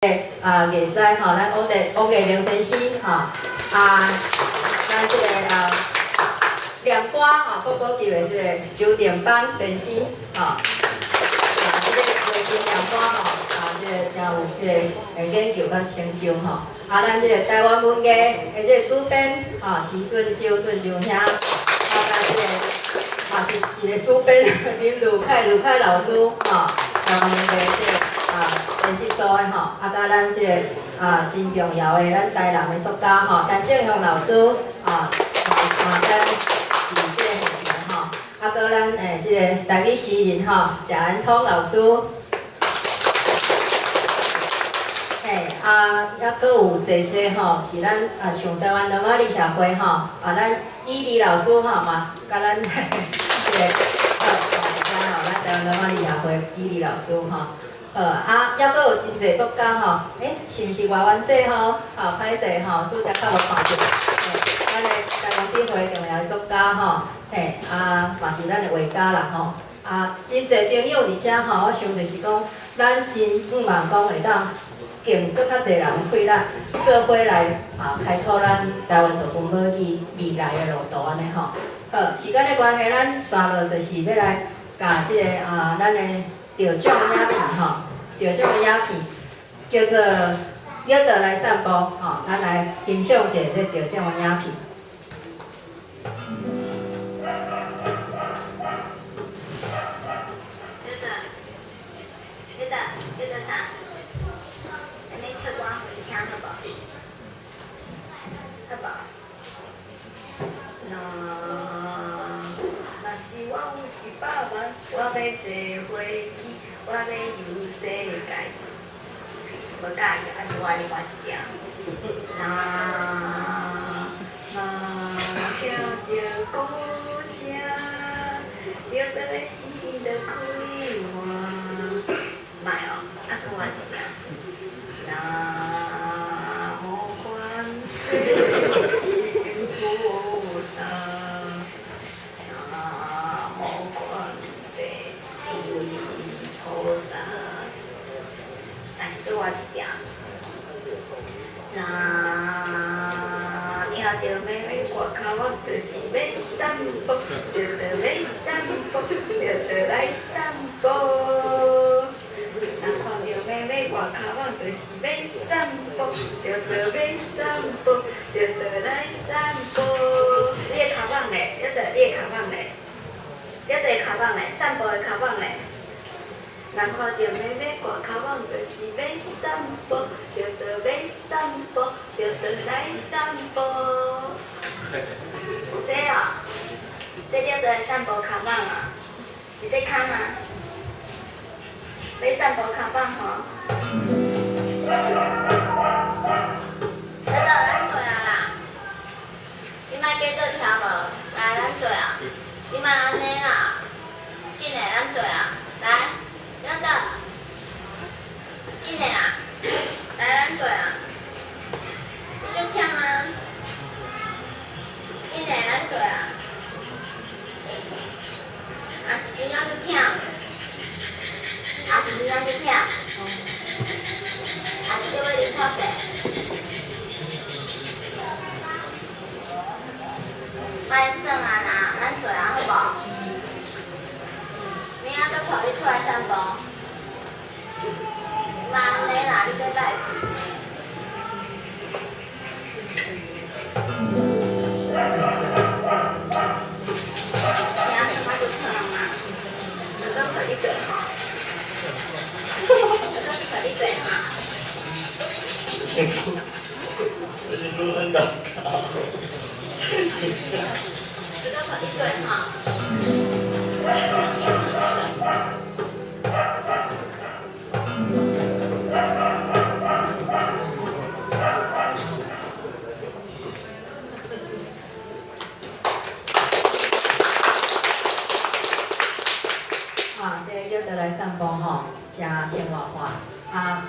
啊，藝師吼，咱王德王藝明先生吼，啊，咱這个啊，念歌吼，國寶級的這個周定邦先生吼，啊，這个月琴念歌吼，啊，這個誠有這个研究佮成就吼，啊，咱這個台灣文藝的這個主編吼，徐俊洲俊洲兄，啊，佮這個嘛是一個主編林如凱如凱老師吼，台灣文藝這個啊。編輯組的吼，啊，佮咱這個啊真重要的咱台南的作家吼，陳正雄老師啊，嘛咱佇這個現場吼，啊，閣咱這個台語詩人吼，謝安通老師，嘿，啊，猶閣有濟濟吼，是咱啊像台灣羅馬字協會吼，啊，咱伊麗老師吼嘛，佮咱這個好，吼，咱台灣羅馬字協會伊麗老師吼。好啊，猶閣有真濟作家吼，欸，是毋是外灣姐吼？好歹勢吼，拄才較無看著。咱的台灣筆會重要的作家吼，嘿，啊，嘛是咱的畫家啦吼。啊，真濟朋友佇遮吼，我想就是講，咱真向望講會當敬閣較濟人配力，做伙來啊，開拓咱台灣族群母語未來的路途按呢吼。好，時間的關係，咱紲落就是欲來共這個啊，咱的得獎影片吼。得獎的影片叫做《約德來散步》吼，咱來欣賞一下這得獎的影片。約德，約德，約德啥？妹妹唱歌予伊聽好無？好無？若若是我有100萬，我欲坐飛機。我欲遊世界，無佮意，抑是我另外一條。若若聽著鼓聲，尿的心情就開換。莫哦，啊，閣換一條。南無觀世音菩薩，南無觀世音菩薩，抑是閣換一條。若聽著妹妹歌跤，我就是欲散步，就著欲散步，就著來散步。若看著妹妹歌跤，我就是欲散步，就著欲散步，就著來散步。你的跤蠓咧？你著你的跤蠓咧？你的跤蠓咧？散步的跤蠓咧？若看著妹妹歌跤，我就是欲散步，就著欲散步，就著來散步。這哦，這叫做散步跤蠓啊，是這跤嗎？欲散步跤蠓吼。得得，咱對啊啦。你莫假做聽無？來，咱對啊。你莫按呢啦。緊的，咱對啊。來，得得。緊的啦。來，咱對啊。你足忝啊？緊的，咱對啊。若是真正足忝，若是真正足忝，抑是閣欲啉咖啡？莫耍啊啦，咱對啊，好無？明仔閣帶你出來散步。莫按呢啦，你閣歹去呢。聽什麼就疼啊？就講帶你對吼，就講帶你對吼。我是錄很搞搞，就講帶你對吼。啊，這個約德來散步吼，誠生活化。啊，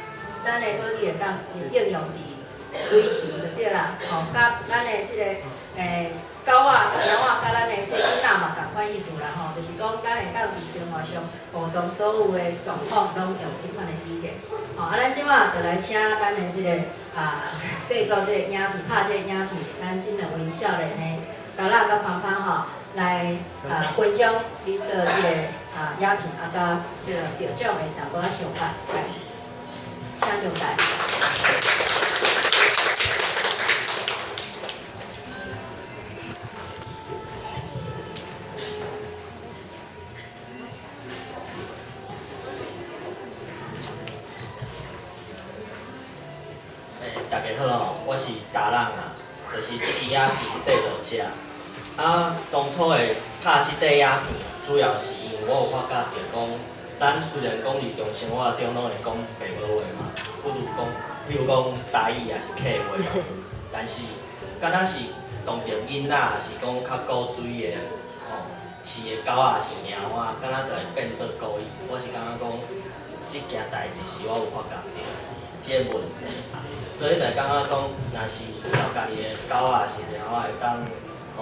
咱的母語會當應用佇隨時就對啦，吼，佮咱的這個狗仔、貓仔，佮咱的這囡仔嘛仝款意思啦，吼，就是講咱會當佇生活上互動所有的狀況，攏用這款的語言。吼，啊，咱這馬就來請咱的這個製作這個影片、拍這個影片，咱這兩位少年的達朗佮芳芳吼，來分享你做這個影片啊，佮這個得獎的淡薄仔想法，來，請上台。大家好吼，我是達朗啊，就是這支影片製作者。啊，當初會拍這塊影片，主要是因為我有發覺著講，咱雖然講日常生活中攏會講白母話嘛，不如講，比如講台語抑是客話嘛，但是敢若是當著囡仔，抑是講較古錐的吼，飼的狗仔抑是貓仔，敢若就會變做國語。我是感覺講，這件代誌是我有發覺著這個問題，所以就會感覺講，若是著家己的狗仔抑是貓仔會當吼，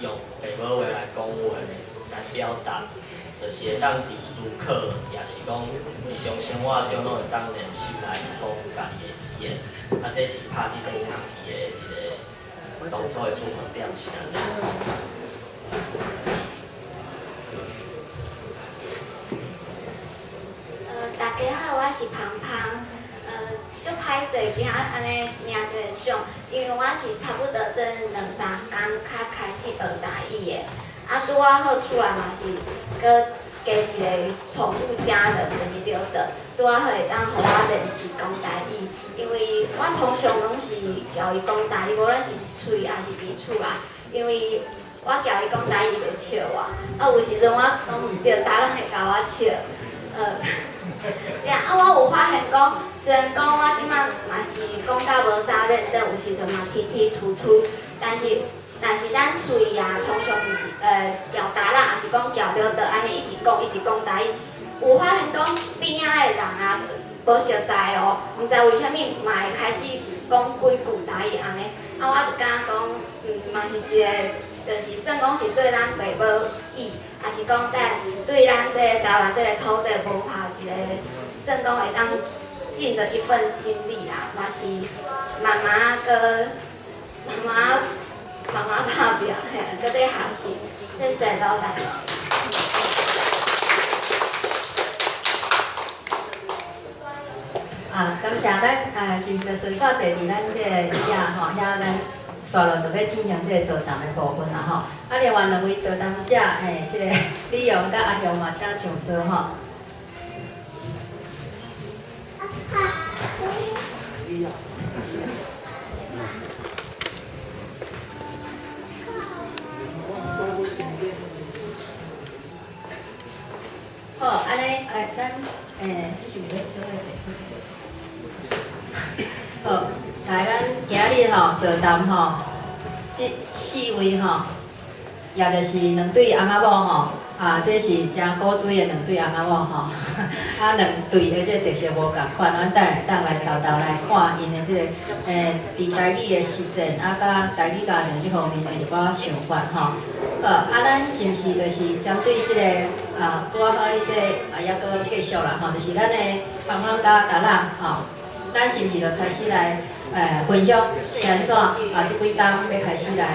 用白母話來講話來表達，就是會當佇思考，抑是講日常生活中攏會當練習來講家己的語言。啊，這是拍這塊影片的一個當初的出發點是按呢。大家好，我是芳芳。足歹勢今仔按呢領這個獎，因為我是差不多這兩三工才開始學台語的，啊，拄仔好厝內嘛是閣加一個寵物家人，就是劉德，拄仔好會當予我練習講台語，因為我通常攏是共伊講台語，無論是喙抑是佇厝內，因為我共伊講台語，伊會笑我，啊，有時陣我講毋對，達朗會共我笑。對啊，我有發現講，雖然講我這馬嘛是講甲無啥認真，有時陣嘛踢踢突突，但是若是咱喙啊，通常毋是共達朗，抑是講共劉德按呢一直講一直講台語，有發現講邊仔的人啊，無熟似哦，毋知為啥物嘛會開始講幾句台語按呢，啊，我就感覺講，嘛是一個，就是算講是對咱爸母語，抑是講咱對咱這個台灣這個土地文化一個，算講會當盡了一份心力啦，嘛是慢慢閣慢慢慢慢拍拚，嘿，閣咧學習，謝謝老闆。啊，感謝咱啊，是毋是就順續坐佇咱這個椅仔吼，遐咱煞落就欲進行這個座談的部分啦吼。啊，另外兩位座談者，這個李勇佮阿雄嘛，請上座吼。好，按呢，咱，你是毋是欲做伙坐？好，來，咱今日吼座談吼，這四位吼，也就是兩對翁仔某吼，啊，這是誠古錐的兩對翁仔某吼，啊，兩對的這個特色無仝款，咱等下當來沓沓來看𪜶的這個，佇台語的實踐，啊，佮台語家庭這方面的一寡想法吼。好，啊，咱是毋是就是針對這個啊，拄仔好你這個啊，猶閣繼續啦吼，就是咱的芳芳佮達朗吼。咱是毋是就開始來分享是按怎啊？這幾冬欲開始來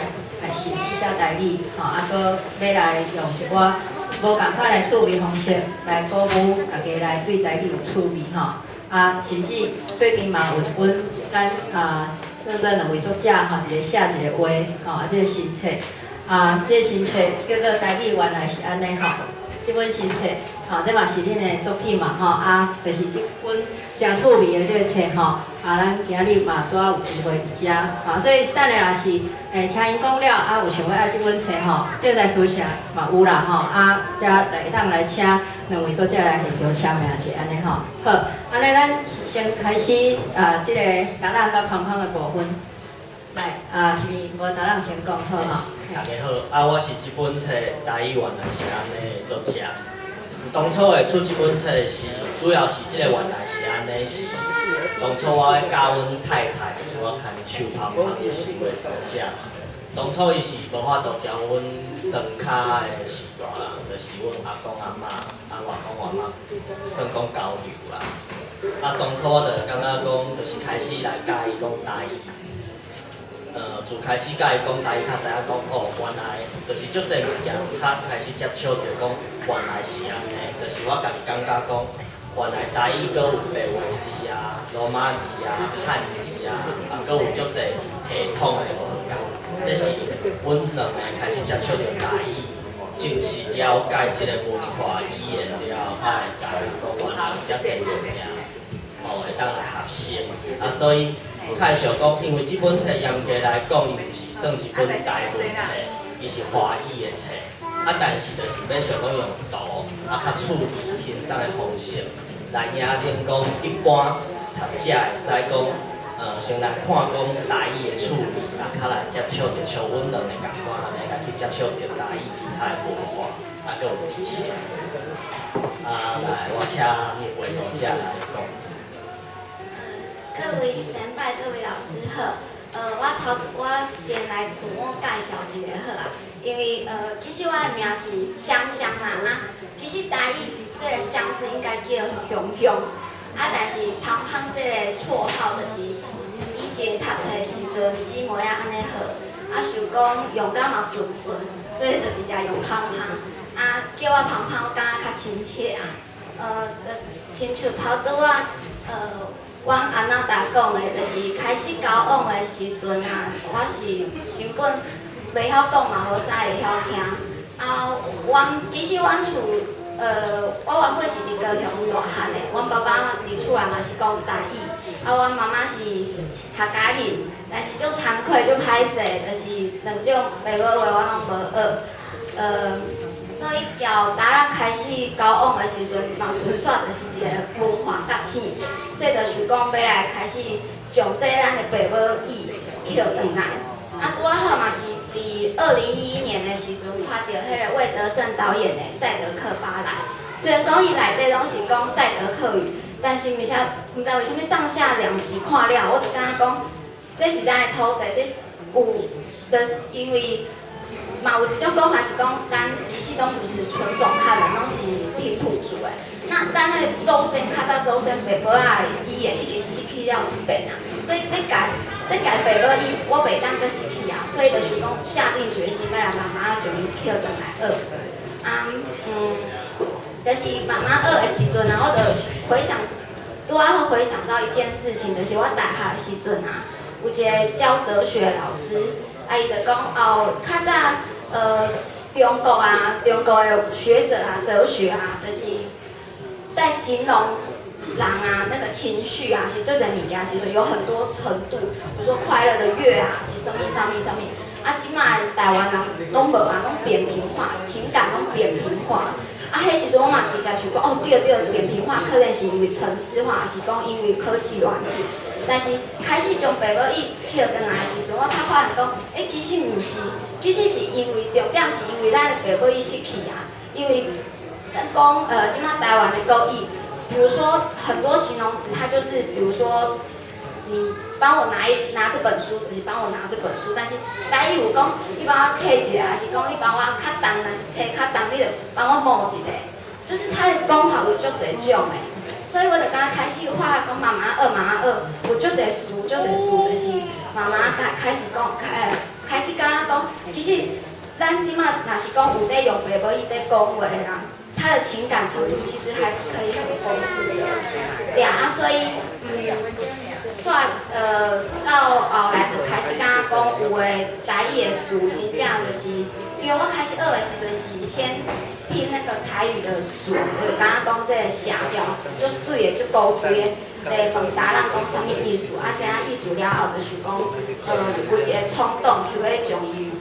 實際寫台語吼，啊，閣欲來用一寡無仝款的趣味方式來鼓舞大家來對台語有趣味吼。啊，甚至最近嘛有一本咱啊，算做兩位作者吼，一個寫一個畫吼，啊，這個新冊啊，這個新冊叫做《台語原來是按呢》吼，這本新冊吼，這嘛是恁的作品嘛吼，啊，就是這本誠趣味的這個冊吼，啊，咱今日嘛拄仔有機會佇遮，啊，所以等下若是聽𪜶講了，啊，有想欲愛這本冊吼，這個台書社嘛有啦吼，啊，遮會當來請兩位作者來現場簽名者按呢吼。好，按呢咱先開始啊，這個達朗佮芳芳的部分，來啊，是毋是無達朗先講好吼？大家好，啊，我是這本冊《台語原來是按呢》的作者。當初會出這本冊是，主要是這個原來是按呢是，當初我咧教阮太太，就是我牽手芳芳的是位讀者。當初伊是無法度交阮莊跤的序大人，就是阮阿公阿嬤、啊外公外媽，算講交流啦。啊，當初我就感覺講，就是開始來教伊講台語。自開始佮伊講台語，較知影講哦，原來就是足濟物件，較開始接觸著講原來是按呢，就是我家己感覺講，原來台語閣有白話字啊、羅馬字啊、漢字啊，啊，閣有足濟系統的無仝。這是阮兩个開始接觸著台語，正式了解這個文化語言了後，才會知影講原來有遮濟物件，吼，會當來學習。啊，所以較會想講，因為這本冊嚴格來講，伊毋是算一本台文冊，伊是華語的冊。啊，但是就是欲想講用圖，啊，較趣味輕鬆的方式來引領講一般讀者會使講，先來看講台語的趣味，啊，較來接觸著像阮兩个仝款按呢來去接觸著台語其他的文化，啊，閣有知識。啊，來，我請葉偉讀者來講。各位先輩、各位老師好。我先來自我介紹一下好啊，因為其實我的名是香香啦，啊，其實台語這個香字應該叫香香，啊，但是芳芳這個綽號就是以前讀冊的時陣姊妹仔按呢號，啊，想講用甲嘛順順，所以就直接用芳芳，啊，叫我芳芳，我感覺較親切啊。親像頭拄仔，阮阿娜達講的，就是開始交往的時陣啊，我是原本袂曉講嘛，無啥會曉聽。啊，阮其實阮厝，我原本是佇高雄大漢的，阮爸爸佇厝內嘛是講台語，啊，阮媽媽是客家人，但是足慚愧、足歹勢，就是兩種爸母話我攏無學，所以交達人開始交往的時陣，嘛順紲就是一個文化覺醒，所以就想講欲來開始將這咱的爸母語抾轉來。啊，拄仔好嘛是佇2011年的時陣，看著彼個魏德聖導演的《賽德克巴萊》，雖然講伊內底攏是講賽德克語，但是毋啥毋知為啥物上下兩集看了，我就感覺講，這是咱的土地，這是有，就是因為。嘛有一種講法是講，咱其實攏毋是純種漢人，攏是平埔族的。那咱那個祖先較早祖先爸母仔的語言已經失去了一遍啊，所以這屆爸母語我袂當閣失去啊，所以就想講下定決心欲來慢慢仔將伊抾轉來學。啊，就是慢慢學的時陣啊，我就回想，拄仔好回想到一件事情，就是我大學的時陣啊，有一個教哲學的老師。啊，伊就講哦，較早中國啊，中國的學者啊，哲學啊，就是在形容人啊那個情緒啊，是足濟物件，其實有很多程度，比如說快樂的悅啊，是啥物啥物啥物。啊，這擺台灣人攏無啊，攏扁平化，情感攏扁平化。啊，彼時陣我嘛直接想講，哦，對對，扁平化可能是因為城市化，是講因為科技軟體。但是開始將爸母語抾轉來的時陣，我較發現講，欸，其實毋是，其實是因為重點是因為咱的爸母語失去啊。因為咱講這擺台灣的國語，比如說很多形容詞，它就是比如說你幫我拿一拿這本書，就是幫我拿這本書。但是台語有講，你幫我揢一下，還是講你幫我較重，若是冊較重，你就幫我摸一下，就是它的講法有足濟種的。所以我就剛開始發講慢慢學，慢慢學，有足濟詞，足濟詞，就是慢慢開開始講，開始感覺講，其實咱這擺若是講有咧用爸母語咧講話的人，他的情感程度其實還是可以很豐富的。對啊，所以煞到後來就開始感覺講有的台語的詞，真正就是，因為我開始學的時陣是先聽那個台語的詞，就感覺講這個聲調足媠的、足古錐的，來問達人講啥物意思，啊，知影意思了後，就是講，有一個衝動，想欲將伊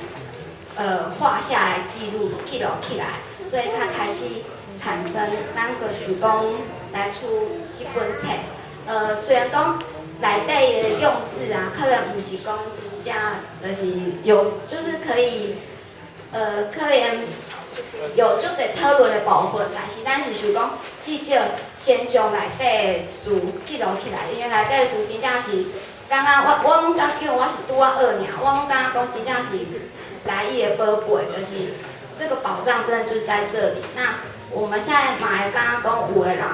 畫下來記錄起來，所以才開始產生咱就想講來出這本冊。雖然講內底的用字啊，可能毋是講真正，就是有，就是可以，可能有足濟討論的部分，但是咱是想講，至少先將內底的詞記錄起來，因為內底的詞真正是感覺我攏感覺，因為我是拄仔學爾，我攏感覺講真正是台語的寶貝，就是這個寶藏真的就是在這裡。那我們現在嘛會感覺講，有的人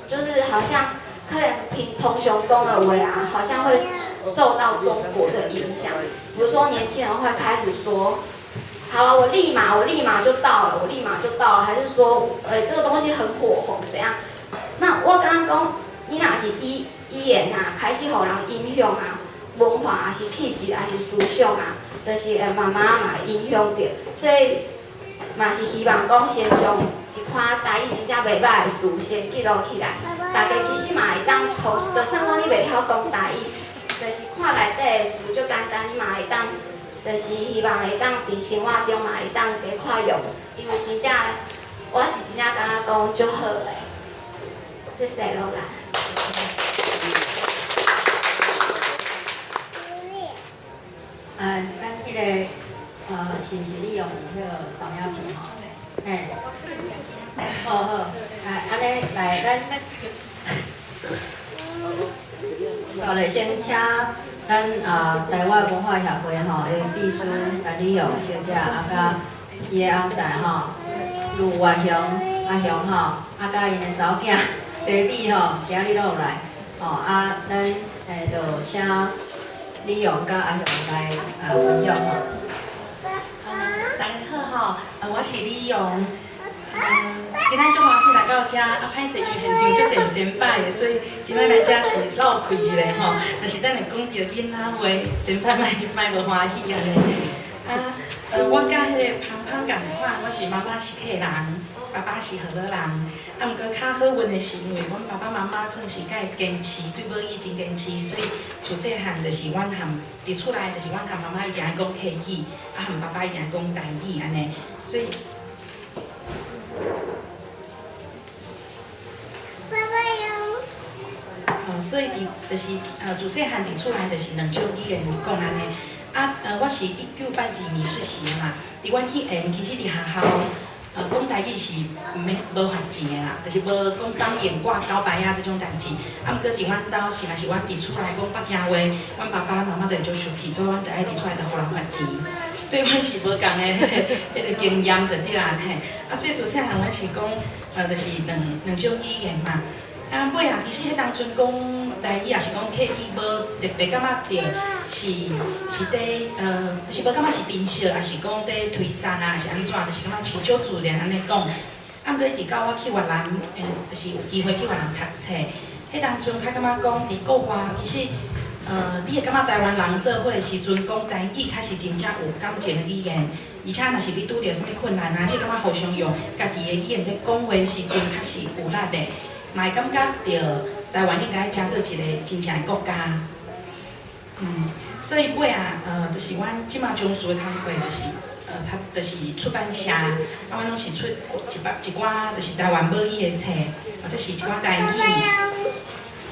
就是好像可能平通常講的話啊，好像會受到中國的影響。比如說年輕人會開始說，好啊，我立馬就到了，我立馬就到了，還是說，這個東西很火紅，怎樣？那我感覺講，你若是語言啊，開始予人影響啊，文化還是氣質，還是思想啊，就是會慢慢嘛影響著。所以嘛是希望講，先將一款台語真正袂䆀的詞先記錄起來，大家其實嘛會當投，就算講你袂曉講台語，就是看內底的詞足簡單，你嘛會當。就是希望會當佇生活中嘛會當加快用，因為真正我是真正感覺講足好的，謝謝羅蘭。啊，咱彼個是毋是你用彼個投影片吼？嘿，好好，啊，按呢來，咱煞來先請咱啊台灣文化協會吼的秘書陳李勇小姐，啊，佮伊的翁婿吼盧月雄阿雄吼，啊，佮𪜶的查某囝茶美吼，今日攏有來，吼啊，咱就請李勇佮阿雄來啊分享吼。大家好吼，我是李勇。今仔足歡喜來到遮，啊，歹勢因為現場足濟先輩的，所以今仔來遮是落氣一下吼。但是等下講著囡仔話，先輩莫無歡喜按呢。啊，我佮彼个芳芳仝款，我是媽媽是客人，爸爸是河洛人。啊，毋過較好運的是，因為阮爸爸媽媽算是較會堅持，對母語真堅持，所以自細漢就是阮含佇厝內，就是阮含媽媽一定愛講客語，啊含爸爸一定愛講台語按呢，所以。所以佇就是自細漢佇厝內就是兩種語言講按呢。啊，我是1982年出世的嘛，佇阮彼緣其實佇學校，講台語是毋免無罰錢的啦，就是無講方言掛交牌仔這種代誌。啊，毋過佇阮兜是若是阮佇厝內講北京話，阮爸爸媽媽就會足生氣，所以阮著愛佇厝內著予人罰錢。所以阮是無仝的彼個經驗就對啦嘿。啊，所以自細漢阮是講，就是兩種語言嘛。啊，尾啊，其實彼當陣講台語，抑是講客語，無特別感覺著是佇就是無感覺是珍惜，抑是講佇推捒啊，抑是按怎，就是感覺是足自然按呢講。啊，毋過一直到我去越南，就是有機會去越南讀冊，彼當陣較感覺講佇國外，其實，你會感覺台灣人做伙的時陣講台語，較是真正有感情的語言，而且若是你拄著啥物困難啊，你會感覺互相用家己的語言佇講話的時陣，較是有力的。嘛會感覺著台灣應該誠做一个真正的國家，所以尾啊，就是阮這馬從事的工課，就是差就是出版社，啊，阮攏是出一百一寡，就是台灣母語的冊，或者是一寡台語，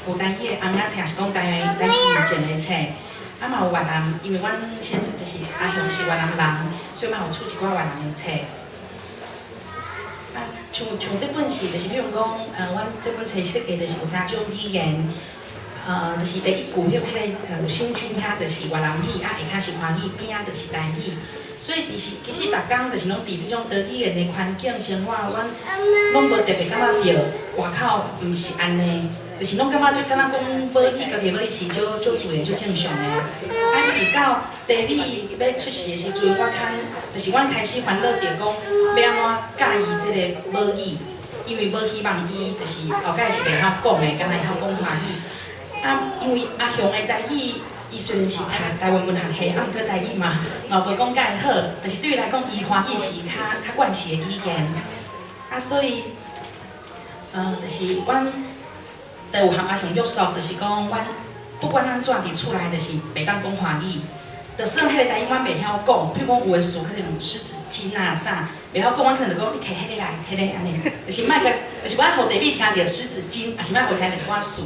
有台語的尪仔冊，抑是講台語文件的冊，啊嘛有越南，因為阮先生就是阿雄是越南人，所以嘛有出一寡越南的冊。啊，像這本是，就是比如講，阮這本冊設計就是有三種語言，就是第一句彼個有星星遐就是越南語，啊下跤是華語，邊仔就是台語。所以其實逐工就是攏佇這種多語言的環境生活，阮攏無特別感覺著外口毋是按呢，就是攏感覺就敢若講母語，家己母語是足足自然、足正常的。啊，一直到茶美欲出世的時陣，我較就是阮開始煩惱著講欲按怎教伊這个母語，因為無希望伊就是後蓋是袂曉講的，敢若會曉講華語。啊，因為阿雄的台語，伊雖然是讀台灣文學系，啊，毋過台語嘛，嘛無講蓋好，但是對伊來講，伊華語是較慣勢的語言。啊，所以，就是阮就有和阿雄約束，就是講阮不管按怎佇厝內，就是袂當講華語。就算彼个台語阮袂曉講，比如講有的詞可能濕紙巾啊啥，袂曉講，阮可能就講你摕彼个來，彼个按呢，就是莫共，就是我愛予茶美聽著濕紙巾，抑是莫予聽著一寡詞。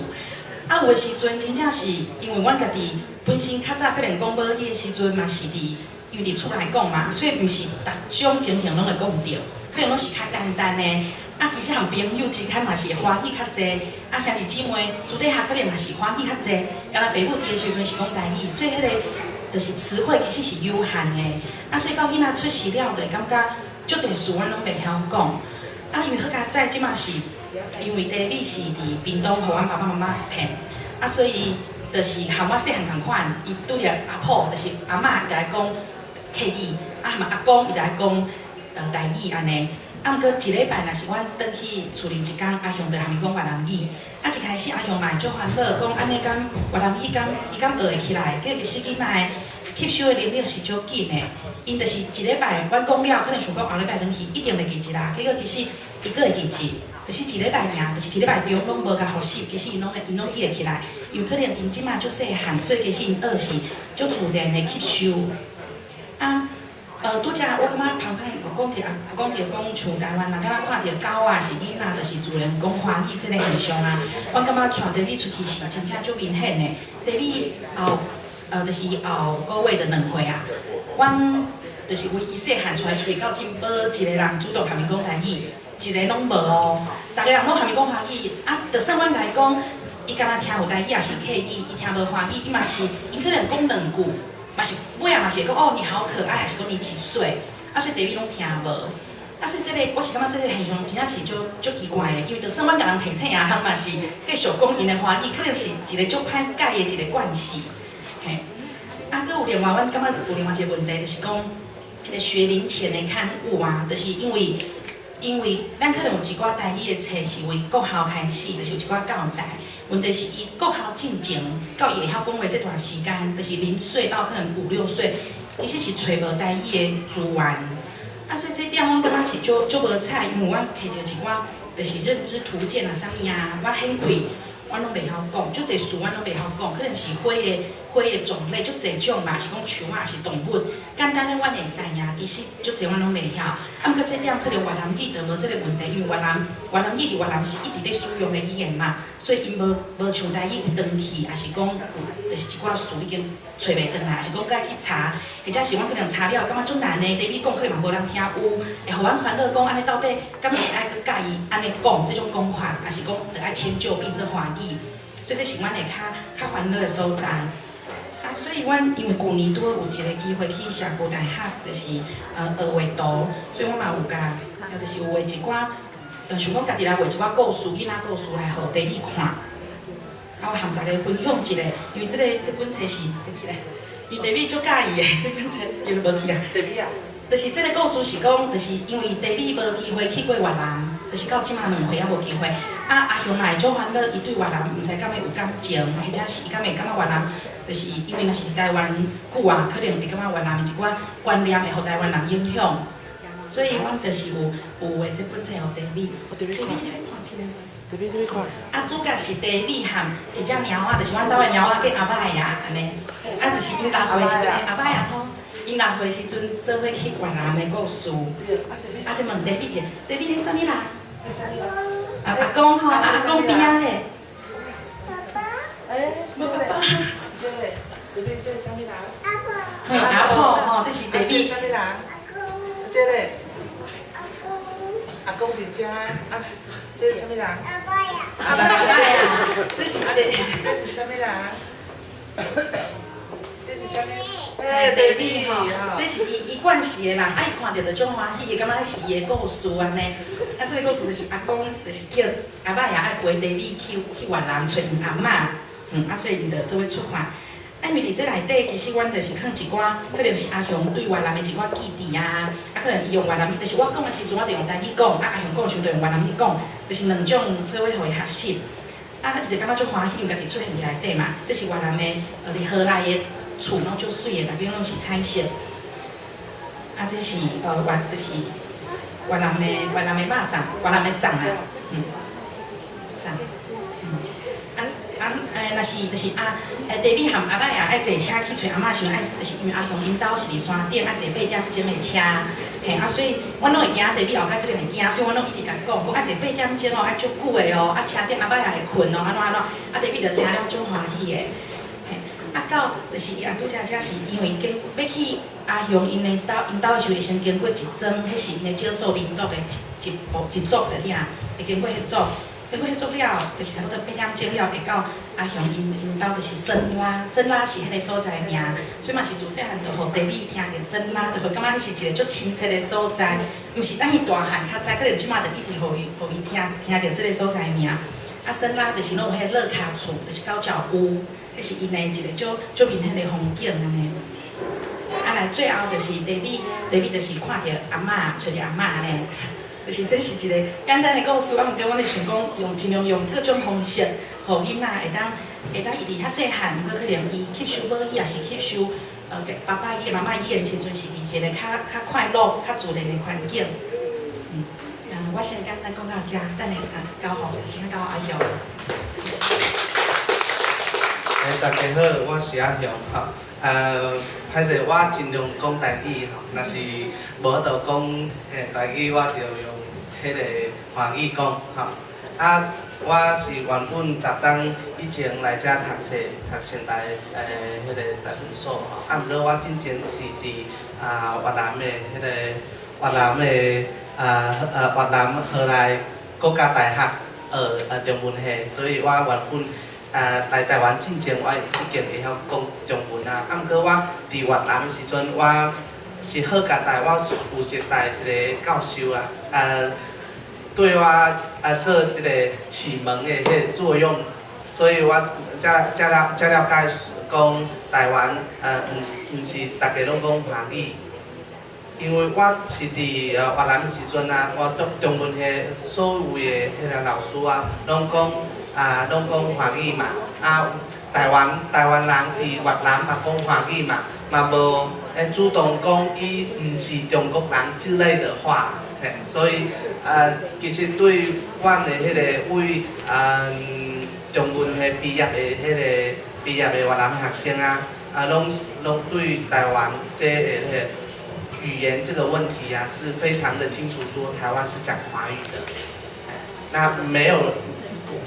啊，有的時陣真正是因為阮家己本身較早可能講母語的時陣嘛是佇因為佇厝內講嘛，所以毋是逐種情形攏會講著，可能攏是較簡單的。啊，其實和朋友之間嘛是華語較濟，啊兄弟姊妹私底下可能嘛是華語較濟，敢若爸母佇的時陣是講台語，所以彼個就是詞彙其實是有限的。啊，所以到囡仔出世了，就會感覺足濟詞阮攏袂曉講。啊，因為好佳哉，這馬是因為茶米是佇屏東，予阮爸爸媽媽騙，啊，所以就是和我細漢仝款，伊拄著阿婆，就是阿嬤，伊就愛講客語，啊，含阿公伊就愛講台語按呢。啊，毋過一禮拜若是阮轉去厝裡一工，阿雄就含伊講越南語。啊，一開始阿雄嘛會足煩惱，講按呢敢越南語敢伊敢學會起來？結果其實囡仔的吸收的能力是足緊的，𪜶就是一禮拜，阮講了，可能想講後禮拜轉去一定袂記得啦。結果其實伊閣會記得，就是一禮拜爾，就是一禮拜中攏無共複習，其實𪜶攏記會起來。因為可能𪜶這馬足細漢，所以其實𪜶學是足自然的吸收。啊，拄才我感覺芳芳有講著啊，有講著講像台灣人敢若看著狗仔是囡仔，就是自然講華語這個現象啊。我感覺帶茶米出去是真正足明顯的。茶米後，就是後個月就2歲啊。阮就是為伊細漢帶出去到今，無一個人主動含伊講台語，一個攏無哦。逐个人攏含伊講華語，啊，就算阮共伊講，伊敢若聽有台語抑是客語，伊聽無華語，伊嘛是，伊可能講兩句。嘛是尾仔嘛是會講哦，你好可愛，還是講你幾歲？啊，所以茶米攏聽無。啊，所以這個我是感覺這個現象真正是足足奇怪的，因為就算阮共人提醒啊，人嘛是繼續講𪜶的華語，可能是一個足歹改的一個慣勢。嘿，啊，閣有另外，阮感覺有另外一個問題，就是講彼個學齡前的刊物啊，就是因為咱可能有一寡台語的冊是為國校開始，就是有一寡教材。問題是伊國校進前到伊會曉講話這段時間，就是0歲到可能五六歲，其實是揣無台語的資源。啊，所以這點阮感覺是足足無彩，因為阮摕著一寡就是認知圖鑑啊，啥物啊，我掀開，阮攏袂曉講，足濟詞阮攏袂曉講，可能是花的種類足濟種嘛，是講樹仔，是動物，簡單的阮會使爾，其實足濟阮攏袂曉。啊，毋過這點可能越南語就無這個問題，因為越南語佇越南是一直咧使用的語言嘛，所以𪜶無像台語有斷去，抑是講有就是一寡詞已經揣袂轉來，抑是講愛去查，或者是阮可能查了感覺足難的，茶米講可能嘛無人聽有，會予阮煩惱講按呢到底敢是愛閣佮伊按呢講這種講法，抑是講著愛遷就變做華語，所以這是阮會較煩惱的所在。啊，所以阮因為舊年拄好有一個機會去社區大學，就是學畫圖，所以我嘛有共，就是有畫一寡，想講家己來畫一寡故事，囡仔故事來予茶米看。啊，我含大家分享一下，因為這本冊是茶米咧，因為茶米足佮意的這本冊，伊就無去啊。茶米啊。就是這個故事是講，就是因為茶米無機會去過越南，就是到這馬2歲猶無機會。啊，阿雄嘛會足煩惱，伊對越南毋知敢會有感情，或者是伊敢會感覺越南，就是因為若是佇台灣久啊，可能會感覺越南的一寡觀念會予台灣人影響。所以阮就是有畫這本冊予茶米。茶米，你欲看一下無？茶米，你欲看。啊，主角是茶米和一隻貓仔，就是阮兜的貓仔叫阿歹啊，按呢。啊，就是𪜶6歲的時陣，阿歹啊吼。𪜶6歲時陣做伙去越南的故事。啊，這問茶米者，茶米彼啥物人？啊，阿公吼，啊阿公邊仔咧？爸爸。欸，無爸爸。這個，茶米這啥物人？阿婆。嘿，阿婆吼，這是茶米。這啥物人？阿公。這個。阿公。阿公佇遮，啊，這是啥物人？阿爸呀。阿爸呀，這是這是啥物人？這是啥物？欸，茶米吼，這是伊伊慣勢的人，啊，伊看著就足歡喜，伊感覺是伊的故事按呢。啊，這個故事就是阿公，就是叫阿爸仔愛陪茶米去越南揣𪜶阿嬤，啊，所以𪜶就做伙出發。啊，因為佇這內底，其實阮就是囥一寡，可能是阿雄對越南的一寡記憶啊，啊，可能伊用越南語，就是我講的時陣，我就用台語講，啊，阿雄講的時陣就用越南語講，就是兩種做伙予伊學習。啊，伊就感覺足歡喜，因為家己出現佇內底嘛，這是越南的，佇河內的厝攏足媠的，逐間攏是彩色。啊，這是就是越南的肉粽，越南的粽啊，粽，啊啊，若是就是啊，茶米含阿歹啊，愛坐車去揣阿嬤時陣，愛就是因為阿雄𪜶兜是佇山頂，愛坐八點鐘的車，嘿啊，所以阮攏會驚茶米後蓋可能會驚，所以阮攏一直共伊講，講愛坐八點鐘哦，愛足久的哦，啊車頂阿歹仔會睏哦，按怎按怎，啊茶米就聽了足歡喜的，嘿，啊，到就是伊啊拄才遮是因為經欲去阿雄𪜶的兜𪜶兜的時陣，會先經過一莊，彼是𪜶的少數民族的一一部一族就對啊，會經過彼族，經過彼族了，就是差不多8點鐘了，會到阿雄𪜶𪜶兜，就是森拉，森拉是彼个所在名，所以嘛是自細漢就予茶米聽著森拉，就會感覺彼是一个足親切的所在，毋是等伊大漢較知，可能這馬就一直予伊予伊聽聽著這个所在名。啊，森拉就是攏有彼個樂卡厝，就是高腳屋，彼是𪜶的一个足足明顯的風景按呢。啊，來最後就是茶米，茶米就是看著阿嬤，揣著阿嬤按呢，就是這是一個簡單的故事，啊，毋過阮咧想講用盡量用各種方式，予囡仔會當會當伊佇較細漢，毋過可能伊吸收母語，抑是吸收爸爸語、媽媽語言時陣，是佇一個較較快樂、較自然的環境。啊，我先簡單講到遮，等下啊交予先交予阿雄。欸，大家好，我是阿雄吼。歹勢，我盡量講台語吼，若是無法度講台語，我就用彼个華語講吼。啊，我是原本10冬以前來遮讀冊，讀成大彼个台文所吼。啊，毋過我進前是佇啊越南的彼个越南的啊越南河內國家大學學中文系，所以我原本來台灣進前，我已經會曉講中文啊。啊，毋過我佇越南的時陣，我是好佳哉，我有熟似一个教授啊，對我做這个啟蒙的彼个作用，所以我才了才了解講台灣毋毋是逐家攏講華語。因為我是佇越南的時陣啊，我中中文系所有的彼个老師啊，攏講啊，攏講華語嘛。啊，台灣台灣人佇越南嘛講華語嘛，嘛無主動講伊毋是中國人之類的話，嘿，所以其實對阮的彼个位中文系畢業的彼个畢業的越南學生啊，啊，攏攏對台灣這个彼个語言這個問題啊，是非常的清楚，說台灣是講華語的，那沒有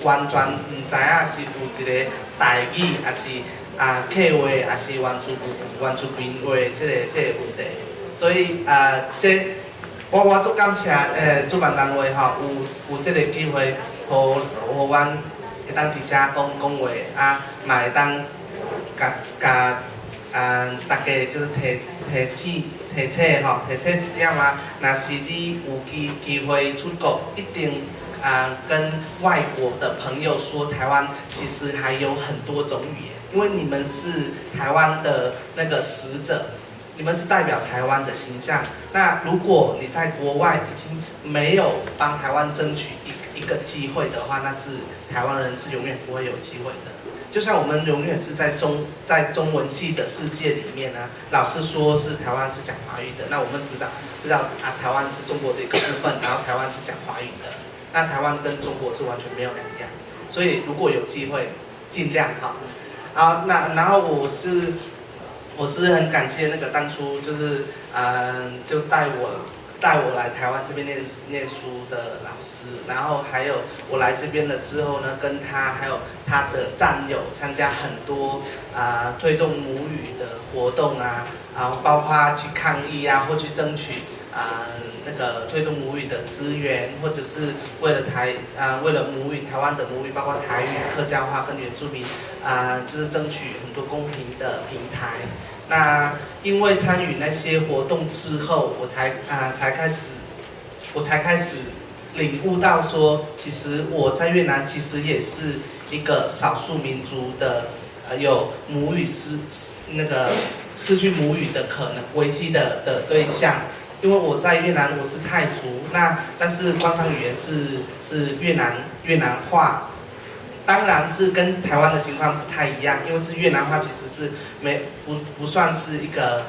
完全毋知影是有一个台語，抑是啊客話，抑是原住原住民話這个這个問題，所以啊，這我我足感謝主辦單位吼，有有這个機會，予予阮會當佇遮講講話，啊，嘛會當共共啊大家就是提提醒提醒吼，提醒一點啊，若是你有機機會出國，一定跟外國的朋友說，台灣其實還有很多種語言，因為你們是台灣的那個使者，你們是代表台灣的形象。那如果你在國外已經沒有幫台灣爭取一一個機會的話，那是台灣人是永遠不會有機會的。就像我們永遠是在中文系的世界裡面呢，老師說是台灣是講華語的，那我們知道知道啊，台灣是中國的一個部分，然後台灣是講華語的，那台灣跟中國是完全沒有兩樣。所以如果有機會，盡量哈。啊，那然後我是很感謝那個當初就是就帶我來台灣這邊念念書的老師，然後還有我來這邊了之後呢，跟他還有他的戰友參加很多推動母語的活動啊，啊包括去抗議啊，或去爭取那個推動母語的資源，或者是為了台為了母語台灣的母語，包括台語、客家話跟原住民就是爭取很多公平的平台。那因為參與那些活動之後，我才才開始，我才開始領悟到說，其實我在越南其實也是一個少數民族的，有母語失那個失去母語的可能危機的對象。因為我在越南我是泰族，那但是官方語言是越南話。當然是跟台灣的情況不太一樣，因為是越南話，其實是沒不不算是一個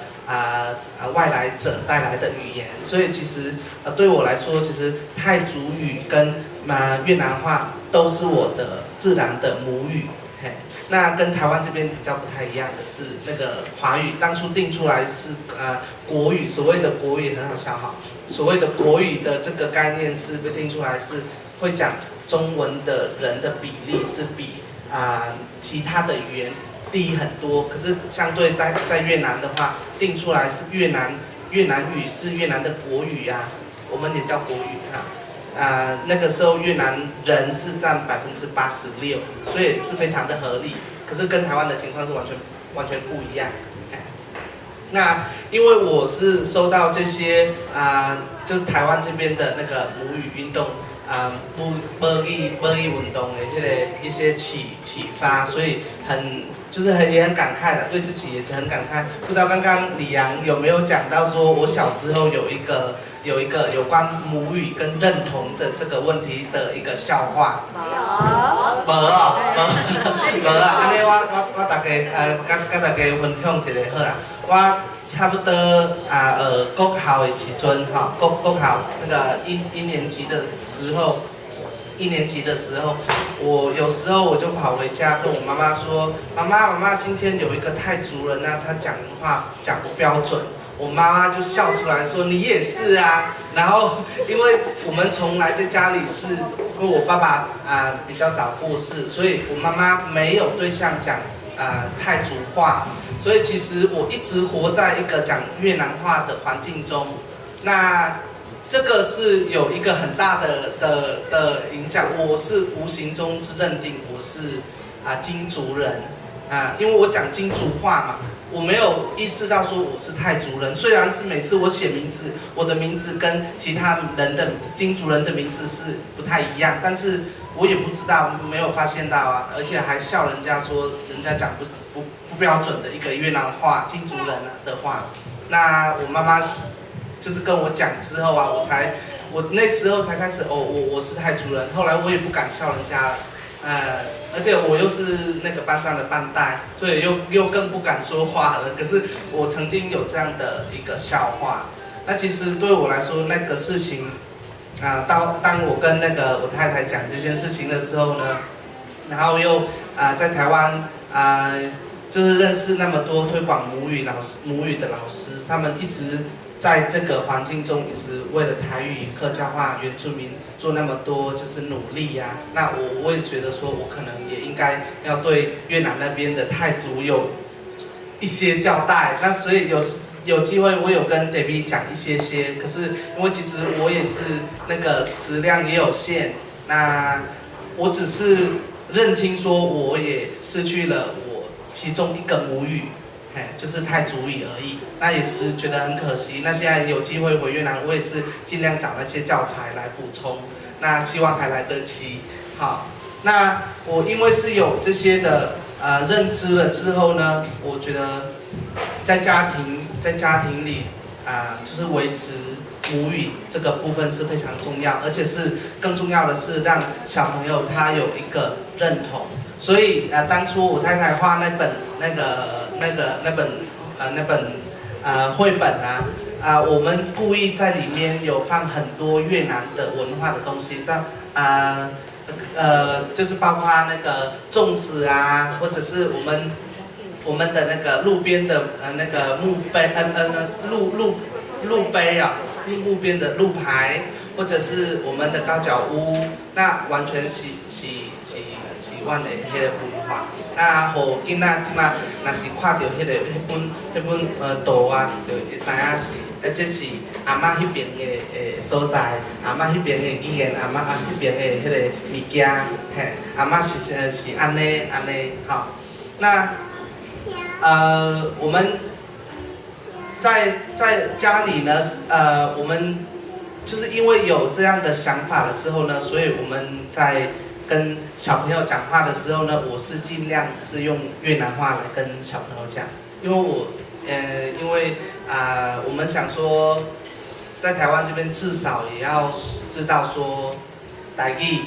外來者帶來的語言，所以其實對我來說，其實泰族語跟越南話都是我的自然的母語。嘿，那跟台灣這邊比較不太一樣的是，那個華語當初定出來是國語，所謂的國語很好笑哈，所謂的國語的這個概念是被定出來是會講中文的人的比例是比其他的語言低很多。可是相對在越南的話，定出來是越南語是越南的國語啊，我們也叫國語哈。那個時候越南人是佔86%，所以是非常的合理。可是跟台灣的情況是完全完全不一樣。那因為我是受到這些就是台灣這邊的那個母語運動啊，母語運動的這個一些啟發，所以很就是很也很感慨的，對自己也是很感慨。不知道剛剛李陽有沒有講到，說我小時候有一個有關母語跟認同的這個問題的一個笑話。無哦，無無啊！按呢我大家佮大家分享一下好啦。我差不多啊學國校的時陣吼，國校那個一年級的時候，一年級的時候，我有時候我就跑回家跟我媽媽說：“媽媽媽媽，今天有一個泰族人啊，他講話講不標準。”我媽媽就笑出來說：“你也是啊。”然後因為我們從來在家裡是，因為我爸爸比較早過世，所以我媽媽沒有對象講泰族話，所以其實我一直活在一個講越南話的環境中。那這個是有一個很大的影響，我是無形中是認定我是京族人啊，因為我講京族話嘛。我沒有意識到說我是泰族人，雖然是每次我寫名字，我的名字跟其他人的京族人的名字是不太一樣，但是我也不知道，沒有發現到啊，而且還笑人家說人家講不標準的一個越南話，京族人的話。那我媽媽就是跟我講之後啊，我那時候才開始哦，我是泰族人，後來我也不敢笑人家了。而且我又是那個班上的班代，所以又更不敢說話了。可是我曾經有這樣的一個笑話，那其實對我來說，那個事情，啊，當我跟那個我太太講這件事情的時候呢，然後又在台灣就是認識那麼多推廣母語的老師，他們一直在這個環境中，一直為了台語、客家話、原住民做那麼多就是努力呀。那我也覺得說，我可能也應該要對越南那邊的泰族有一些交代。那所以有機會，我有跟 Debbie 講一些些。可是因為其實我也是那個食量也有限，那我只是認清說，我也失去了我其中一個母語。嘿，就是泰族語而已，那也是覺得很可惜。那現在有機會回越南，我也是盡量找那些教材來補充。那希望還來得及。好，那我因為是有這些的認知了之後呢，我覺得在家庭裡就是維持母語這個部分是非常重要，而且是更重要的是讓小朋友他有一個認同。所以當初我太太畫那本那個。那個那本那本繪本啊我們故意在裡面有放很多越南的文化的東西，在就是包括那個粽子啊，或者是我們的那個路邊的那個墓碑路碑啊，路邊的路牌，或者是我們的高腳屋，那完全是阮的彼個文化。啊，予囡仔這馬若是看著彼本圖啊，就會知影是，這是阿嬤彼爿的所在，阿嬤彼爿的語言，阿嬤彼爿的彼個物件，嘿，阿嬤是按呢按呢，吼。那我們在家裡呢，我們就是因為有這樣的想法了之後呢，所以我們在跟小朋友講話的時候呢，我是盡量是用越南話來跟小朋友講，因為我，因為我們想說，在台灣這邊至少也要知道說，台語，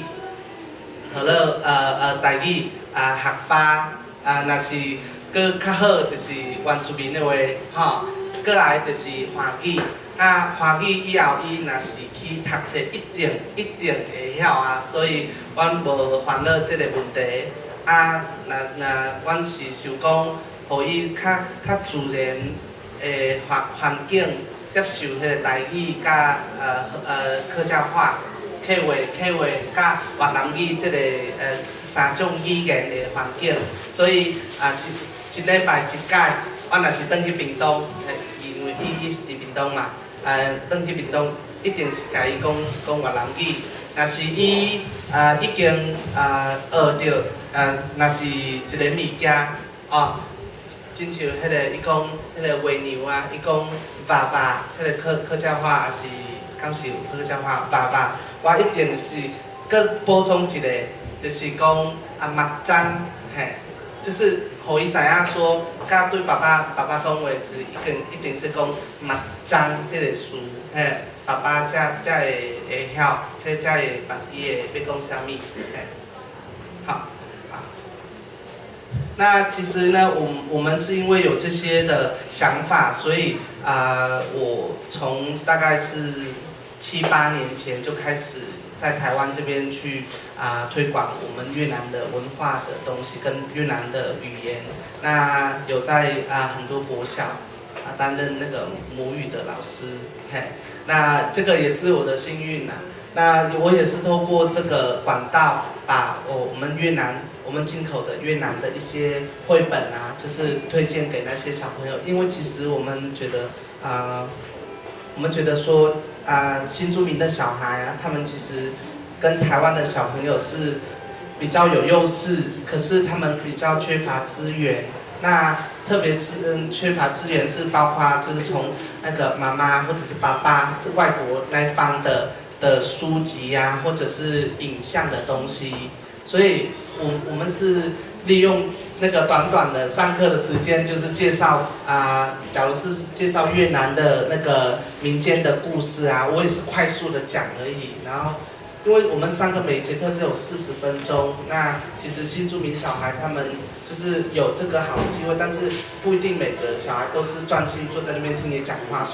好了，台語啊，客話啊，若是閣較好就是原住民的話，吼，過來就是華語。那華語以後，伊若是去讀冊，一定一定會曉啊，所以阮無煩惱這個問題。啊，若阮是想講，予伊較自然的環境接受彼個台語佮客家話、客話佮越南語這個三種語言的環境，所以啊，一禮拜一擺，我若是轉去屏東，因為伊是佇屏東嘛，轉去屏東一定是共伊講講越南語。若是伊已經學著，若是一个物件，哦，親像彼个伊講彼个月娘啊，伊講爸爸，彼个客家話也是，敢是有客家話爸爸，我一定是閣補充一个，就是講啊 mặt trăng，嘿，就是予伊知影說，佮對爸爸爸爸講話是一定是講 mặt trăng 這个詞，嘿，爸爸才會曉，才會捌伊會欲講啥物，嘿，好，好。那其實呢，我們是因為有這些的想法，所以我從大概是七八年前就開始在台灣這邊去推廣我們越南的文化的東西跟越南的語言。那有在很多國小擔任那個母語的老師，嘿，那這個也是我的幸運吶。那我也是透過這個管道，把我們越南我們進口的越南的一些繪本啊，就是推薦給那些小朋友，因為其實我們覺得我們覺得說新住民的小孩啊，他們其實跟台灣的小朋友是比較有優勢，可是他們比較缺乏資源。那特別是缺乏資源，是包括就是從那個媽媽或者是爸爸是外國那方的書籍呀，或者是影像的東西，所以我們是利用那個短短的上課的時間，就是介紹假如是介紹越南的那個民間的故事啊，我也是快速的講而已。然後，因為我們上課每節課只有40分鐘，那其實新住民小孩他們就是有這個好機會，但是不一定每個小孩都是專心坐在那邊聽你講話。所以